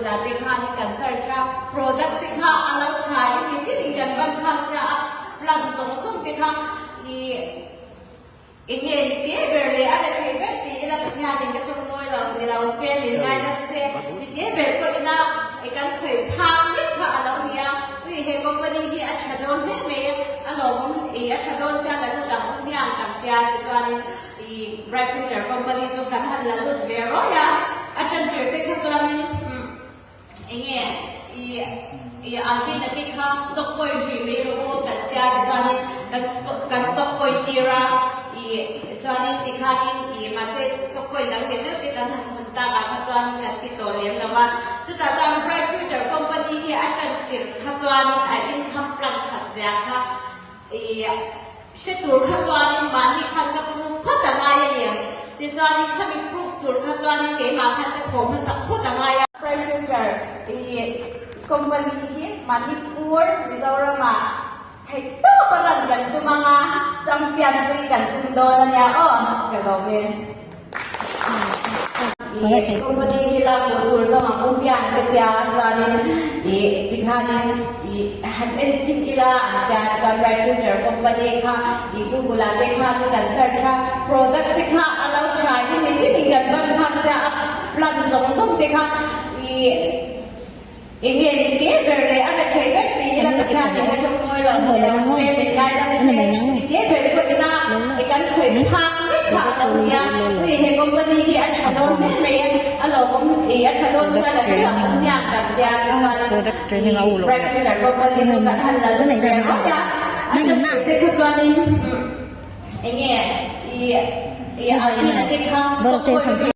Google ah te khanin kan search a, product te kha a lo tha in mi tinin kan ban phak sia a plan zawng zawng te kha ih eng nge mi te ber leh a la thei ber tih ila Pathianin ka tawngmawi lo ni lo se min ngaidam se mi te ber pawh ina i kan khawih phak vek kha a lo ni a, ui he company hi a tha dawn hle mai a lawmawm ih a tha dawn sia la lut ang awm hian kan tia tichuanin I Bright Future Company chu kan han la lut ve rawih a, a tan tir te kha chuanin enge i i Alvin a te kha stock point rih mai rawh u kan tia tichuanin kan kan stock point tir a, i chuanin tikhanin i mahse stock point dang lem deuh te kan han hawn tak ah kha chuanin kan ti tawh lem lo a, chutah chuan Bright Future Company hi a tan tir kha chuanin a income plan khat zia kha I hre tur kha chuanin mahni khan ka proof phawt a ngai a ni. Tichuanin khami proof tur kha chuanin keimah khan ka thaw hmasak phawt a ngai a. Prime Future i company hi Manipur, Mizoramah theih tawp a rawn kan tum ang a, champion pui kan tum dawn a nia aw, ka lawm e. I company hi lak duh tur zawng ang awm hian ka tia chuanin i tikhanin i han en chhin ila an tia chuan Bright Future company kha i Google ah te khan kan search a product te kha a lo tha hi mi tinin kan ban phak sia a plan zawng zawng te kha i Eng nge ni te ber leh a la thei ber tih ila Pathianin ka tawngmawi lo ni lo se, min ngaidam se, ni te ber pawh ina i kan khawih phak vek kha a lo nia. Hei he company hi a tha dawn hle mai a, a lawmawm i a tha dawn chuan a hnungah awm hmiang kan tia tichuanin i Bright Future company chu kan han la lut ve rawih a, a tha te kha chuanin eng nge i i a te kha stock point.